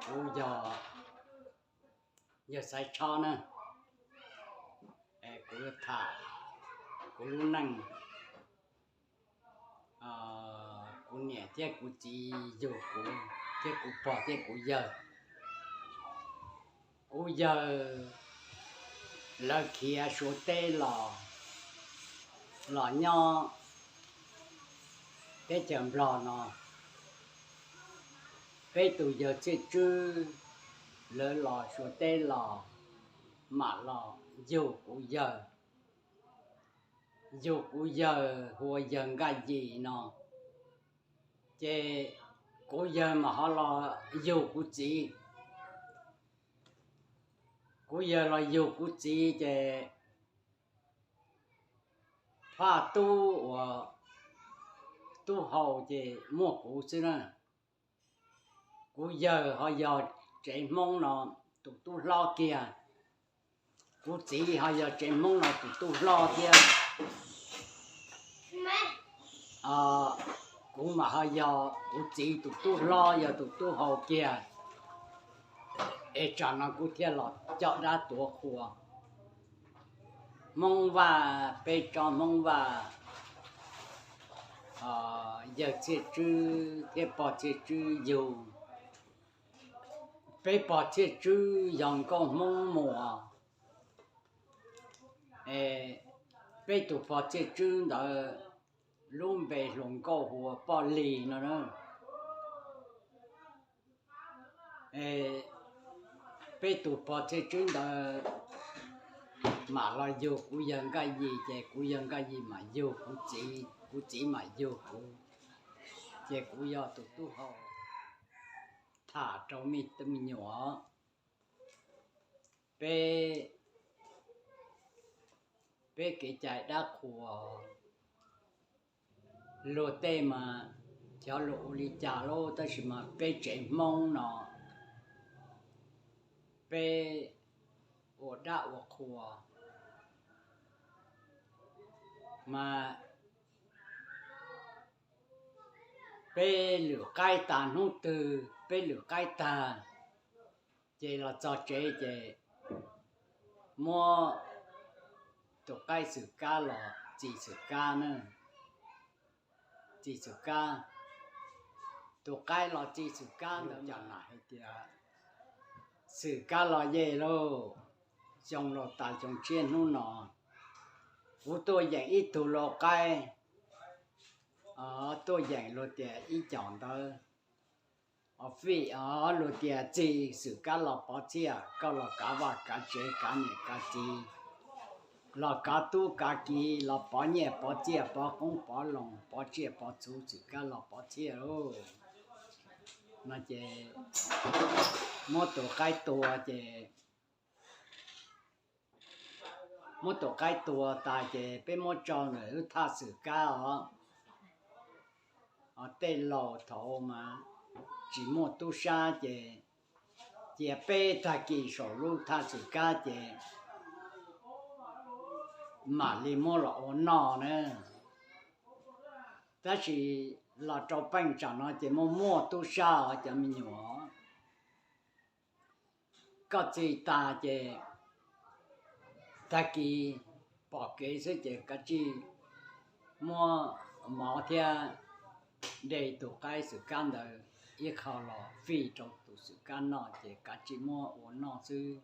Kuv yog, yog Xaiv Tshob na. Kuv tham kuv lub neej, kuv niam thiab kuv txiv yug kuv, thiab kuv pog thiab kuv yawg. Kuv yawg lawv khiav Suav teb los, los nyob teb chaws Nplog no. Peb tus yawg Txhiaj Tswb lawv los Suav teb los, mam los yug kuv yawg, yug kuv yawg hu ua yawg Nkaj Yis no. Ces kuv yawg mam ho los yug kuv txiv. Kuv yawg los yug kuv txiv ces phaj tub uas tub hau ces muaj kuv xwb na. Kuv yawg ho yog tsev Hmoob no tus tub hlob kiag. Kuv txiv ho yog tsev Hmoob no tus tub hlob thiab. Kuv mas ho yog kuv txiv tus tub hlob, yog tus tub hau kiag. Es tsam no kuv thiaj los coj dab tuav qhua. Hmoob Vaj, peb tsob Hmoob Vaj, yawg Txhiaj Tswb thiab pog Txhiaj Tswb yug. Peb pog Txhiaj Tswb yog nkauj Hmoob Muas. Peb tus pog Txhiaj Tswb ntawd lub npe hluas nkauj hu ua Poj Lis no na. Peb tus pog Txhiaj Tswb ntawd mam los yug kuv yawg Nkaj Yis, ces kuv yawg Nkaj Yis mam yug kuv txiv, kuv txiv mam yug kuv, ces kuv yog tus tub hau. Tham rau me tub me nyuam, peb, peb kev cai dab qhuas, luag tej mas xyov luag ua li cas lauj, tab sis mas peb tsev Hmoob no peb ua dab ua qhuas mas peb lwm qaib tag, hnub twg peb lwm qaib tag ces los txog tsev ces muab tus qaib xwm kab los txi xwm kab na, txi xwm kab. Tus qaib los txi xwm kab ntawd cas nam hais tias, xwm kab los yej lauj, xyoo laus tas xyoo tshiab hnub no kuv tuaj yeem ib tug lau qaib, tuaj yeem luag tias ib co ntawd, o fij o luag tias txi xwm kab los pov txhiaj, koj los kav vaj kav tsev, kav niam kav txiv, los kav tub kav kiv, los pov nyiaj pov txiaj, pov qoob pov loo, pov tsiaj pov txhu, xwm kab los pov txhiaj lauj. No ces muab tus qaib tua ces, muab tus qaib tua tas ces peb muab tso ntawm lub thaj xwm kab os. Tej laus thaum mas tsis muaj tub sab ces cia peb tag kis saum lub thaj xwm kab ces mam li muab los ua noj na. Tab sis los rau peej tsam no ces muaj muaj tub sab os cov me nyuam. Koj txi tas ces tag kis pom kev xwb ces kav tsij muab mov thiab de tus qaib xwm kab ntawd ib qho los fij rau tus xwm kab noj ces kav tsij muab ua noj xwb.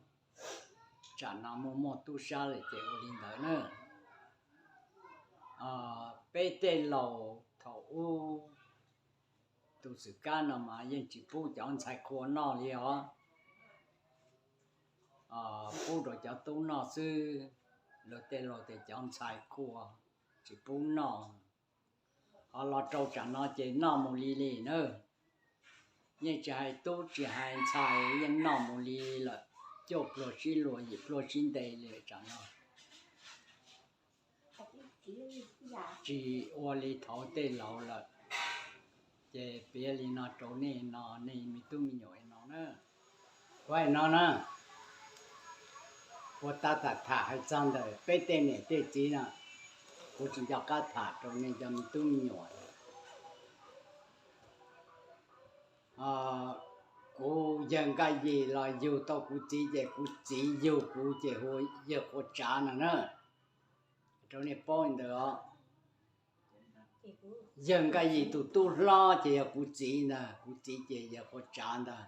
Tsam no muaj muaj tub sab lawm ces ua li ntawd na. Peb tej laus thaum ub tus xwm kab no mas yeej tsis pub cov ntxhais qhua noj li os. Pub rau cov tub noj xwb. Luag tej laus tias cov ntxhais qhua tsis pub noj. Ho los rau tsam no ces noj mus li li na. Yeej tsis hais tub tsis hais ntxhais yeej noj mus li lawm, cuaj pluag sib luag yim pluag sib nte li tsam no. Tsis ua li thaum tej laus lawm. Ces piav li no rau nej no nej me tub me nyuam no na. Ua no na, ua tab tom tham hais txog ntawm peb tej niam tej txiv no, kuv tsis nco qab tham rau nej cov me tub me nyuam. Kuv Yawg Nkaj Yim los yug tau kuv txiv ces kuv txiv yug kuv ces hu Yawg Qhua Tsav no na. Rau nej paub li ntawd os. Yawg Nkaj Yim tus tub hlob ces yog kuv txiv ntag, kuv txiv ces Yawg Qhua Tsav ntag.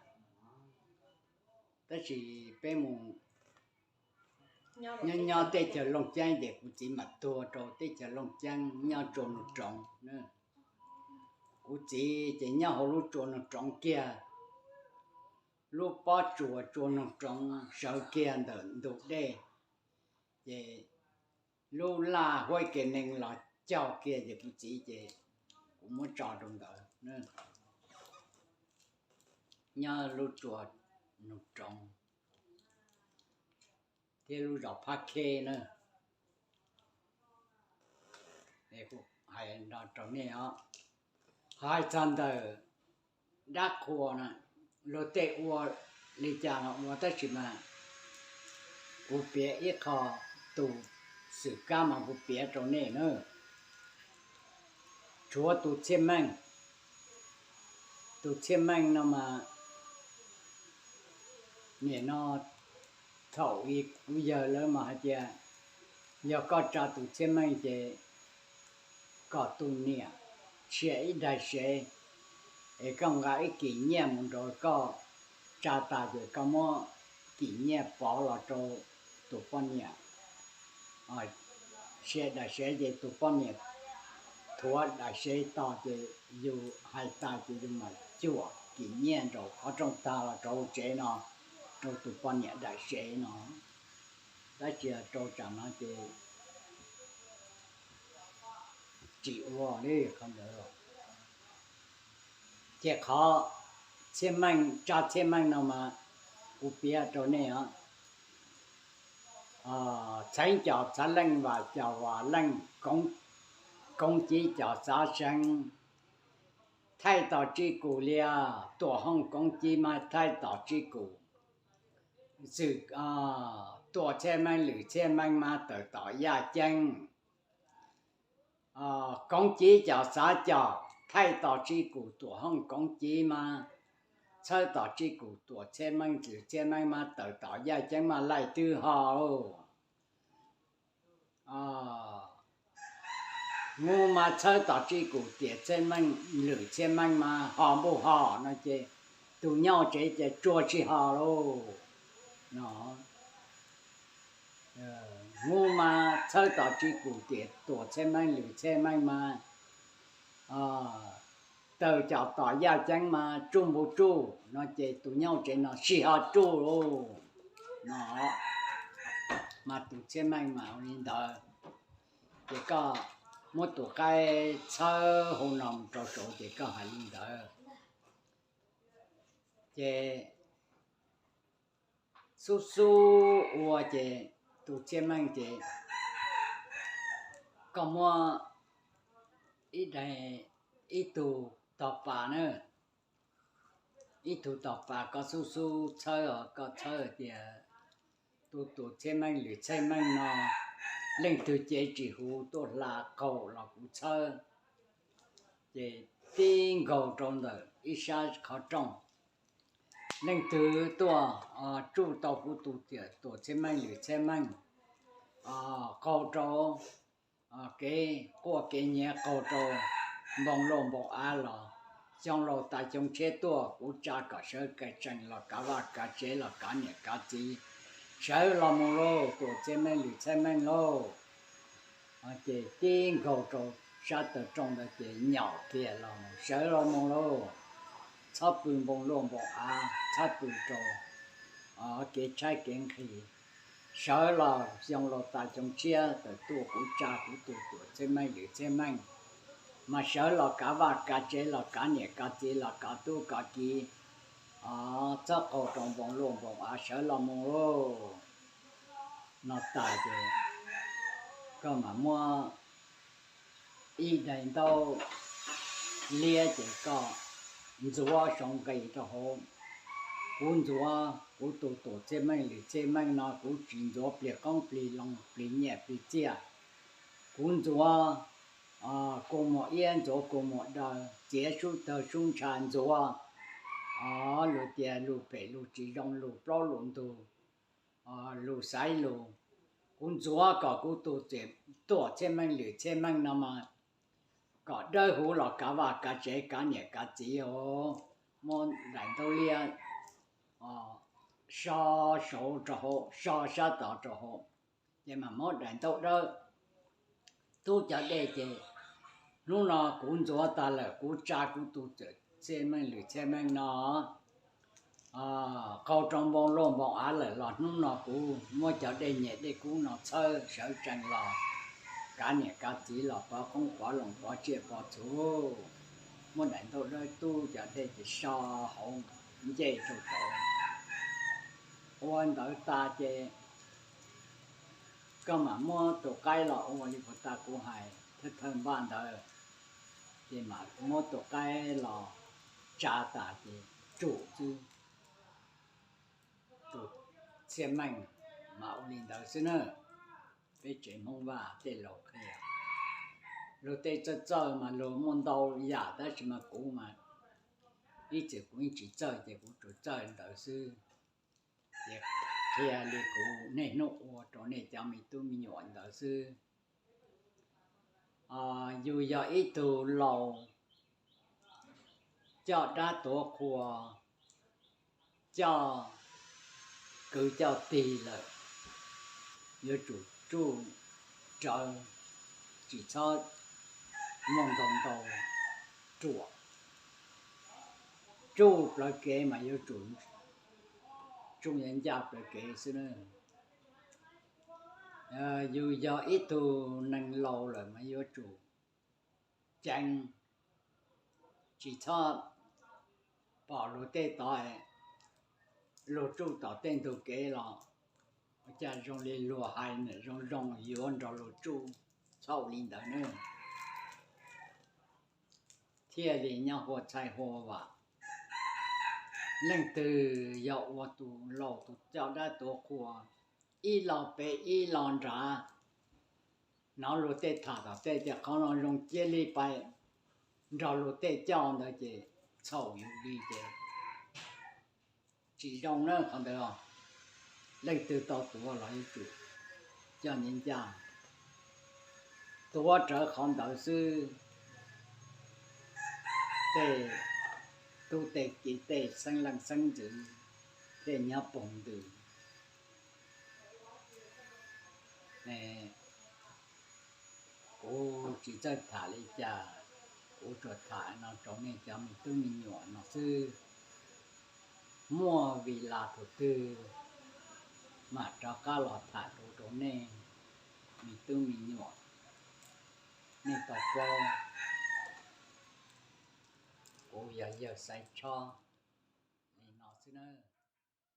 Tab sis peb mus nyob nyob teb chaws Looj Ceeb ces kuv txiv mam tuag rau teb chaws Looj Ceeb nyob tsua Noog Roov. Kuv txiv ces nyob hauv lub tsua Noog Roov kiag, lub pob tsuas tsua Noog Roov sawv kiag ntawm ntug dej, ces lub laj Huab Ke Nees los cog kiag ces kuv txiv ces kuv muab tso rau ntawd. Nyob lub tsua Noog Roov thiab lub zos Phab Kheb na. Hais rau nej os, hais txog ntawm dab qhua na, luag tej ua li cas los ua tab sis mas kuv piav ib qho tus xwm kab mas kuv piav rau nej na. Tshuav tus Txhiaj Meej, tus Txhiaj Meej no mas nim no thaum kuv yawg lawv mas hais tias yog koj tsa tus Txhiaj Meej ces kom tus niam cia ib daim sev, es koj nqa ib kis nyiaj mus nrog koj tsa tas ces koj muab kis nyiaj pov los rau tus poj niam. Cia daim sev ces tus poj niam thuav daim sev tos ces yus hais tas ces yus mam cuam kis nyiaj nraum qhov rooj tag los rau hauv tsev no rau tus poj niam daim sev no. Tab sis rau tsam no ces tsis ua li qhov ntawd. Ces qhov Txhiaj Meej, tsa Txhiaj Meej no mas kuv piav rau nej os. Txheeb cov txhav leej, vam cov vam leej, koov civ cov xav seev, thaij tom tsib kus liaj, tuam hooj koov civ mas thaij tom tsib kus, zwm tuam Txhiaj Meej lwm Txhiaj Meej mas tawm tom yaj ceeb. Koov civ cov xav cov thaij tom tsib kus, tuam hooj koov civ mas txhawb tom tsib kus, tuam Txhiaj Meej lwm Txhiaj Meej mas tawm tom yaj ceeb mas laij twb ho. Nub mas txhawb tom tsib kus, tiam Txhiaj Meej lwm Txhiaj Meej mas ho npuj ho no ces tus nyob tsev ces tsuag tsis ho lauj no. Nub mas txhawb tom tsib kus, tiam tuam Txhiaj Meej lwm Txhiaj Meej mas tawm cov tom yaj ceeb mas tsuj npuj tsuj no ces tus nyob tsev no tsis ho tsuj lauj no. Mas tus Txhiaj Meej mas ua li ntawd, ces koj muab tus qaib txhawb hauv no mus rau saud ces koj hais li ntawd. Ces xub xub ua ces tus Txhiaj Meej ces koj muab ib daim, ib tug tog pas na, ib tug tog pas koj xub xub txhawb os, koj txhawb tias tus tuam Txhiaj Meej lwm Txhiaj Meej no leej twg cev tsis huv tuaj hla qaug los kuv txhawb. Ces tib nkaug rau ntawm ib sab qhov rooj, leej twg tuaj tsuj tau kuv tus tiam tuam Txhiaj Meej lwm Txhiaj Meej qaug rau kev quaj kev nyiav, qaug rau npoo luaj npoo av los xyoo laus tas xyoo tshiab tuaj, kuv tsa kom sawv kav tsees los kav vaj kav tsev los kav niam kav txiv, sawv los mus lauj, tuam Txhiaj Meej lwm Txhiaj Meej lauj. Ces tib nkaug rau sab taw rooj ntawd ces nyaum kiag los, sawv los mus lauj, txhob pw npoo luaj npoo av, txhob pw rau kev tshaib kev nqhis, sawv los xyoo laus tas xyoo tshiab tawm tuaj kuv tsa kuv tus tuam Txhiaj Meej lwm Txhiaj Meej, mas sawv los kav vaj kav tsev los kav niam kav txiv los kav tub kav kiv, txhob qaug rau npoo luaj npoo av, sawv los mus lauj. No tas ces koj mam muab ib daim ntaub liab ces koj ntxuav saum nqis rau hauv. Kuv ntxuav kuv tus tuam Txhiaj Meej lwm Txhiaj Meej no kuv tsis ntxuav plig qoob plig loo plig nyiaj plig txiaj. Kuv ntxuav kua muag iab, ntxuav kua muag daw, txiav sub tawg sub ntsha, ntxuav Os, lus tias lus phem lus tsis zoo lus plaub lus ntug, lus xaiv lus, kuv ntxuav kom kuv tus tuam txhiaj meej lwm txhiaj meej no mas kom dawb huv los kav vaj kav tsev kav niam kav txiv os. Muab daim ntaub liab so saud rau hauv, so sab tod rau hauv, ces mam muab daim ntaub dawb tub cov dej ces hnub no kuv ntxuav tag lawm kuv tsa kuv tus tuam txhiaj meej lwm txhiaj meej no qaug rau npoo luaj npoo av lawm los hnub no kuv muab cov dej nyem dej kub no txhawb sawv tsees los kav niam kav txiv los pov qoob pov loo pov tsiaj pov txhu. Muab daim ntaub dawb tub cov dej ces so hauv ncej rau saud. Ua ntawd tas ces koj mam muab tus qaib los ua li puas tas kuv hais thawj thawj npaj ntawd, ces mam muab tus qaib los tsa tas ces tsum xwb. Tus txhiaj meej mas ua li ntawd xwb na. Peb tsev Hmoob Vaj tej laus qhia, luag tej txawj txawj mas luag muaj ntau yam tab sis mas kuv mas ib txwm kuv yeej tsis txawj ces kuv tsuas txawj ntawd xwb. Ces qhia li kuv niaj hnub ua rau nej cov me tub me nyuam ntawd xwb. Yus yog ib tug laus coj dab tuav qhua, coj kwv coj tij lawm, yuav tsum tsuj rawv, tsis txhob muaj ntau ntau ruam. Tsuj plawv kev mas yuav tsum tsuj ncaj plawv kev xwb na. Yus yog ib tug neeg laus lawm mas yuav tsum ceev, tsis txhob pom luag tej tod, luag tsuj tom tej ntug kev los ua cas zoo li luag hais ntawm zoo zoo yuav nrog luag tsuj, txhob ua li ntawd na. Thiaj li nyob hua txhais hua vam. Leej twg yog ua tus laus tus coj dab tuav qhua, ib lo pem ib lo nrad, hnov luag tej tham tom tej tias qhov no zoo cia li pais nrog luag tej coj ntawd ces txhaum yus li ces tsis zoo na qhov ntawd. Leej twg tau tuav los yuav tsum coj ncaj ncaj, tuav rawv qhov ntawd xwb. Tej tub tej kiv tej xeeb leej xeeb ntxwv tej nyob poog ntws, kuv tsis txawj tham li cas, kuv tsuas tham no rau nej cov me tub me nyuam no xwb. Muaj vim las thaum twg mam rov qab los tham dua rau nej me tub me nyuam, nej tau paub. Kuv yog yawg Xaiv Tshob li no xwb na.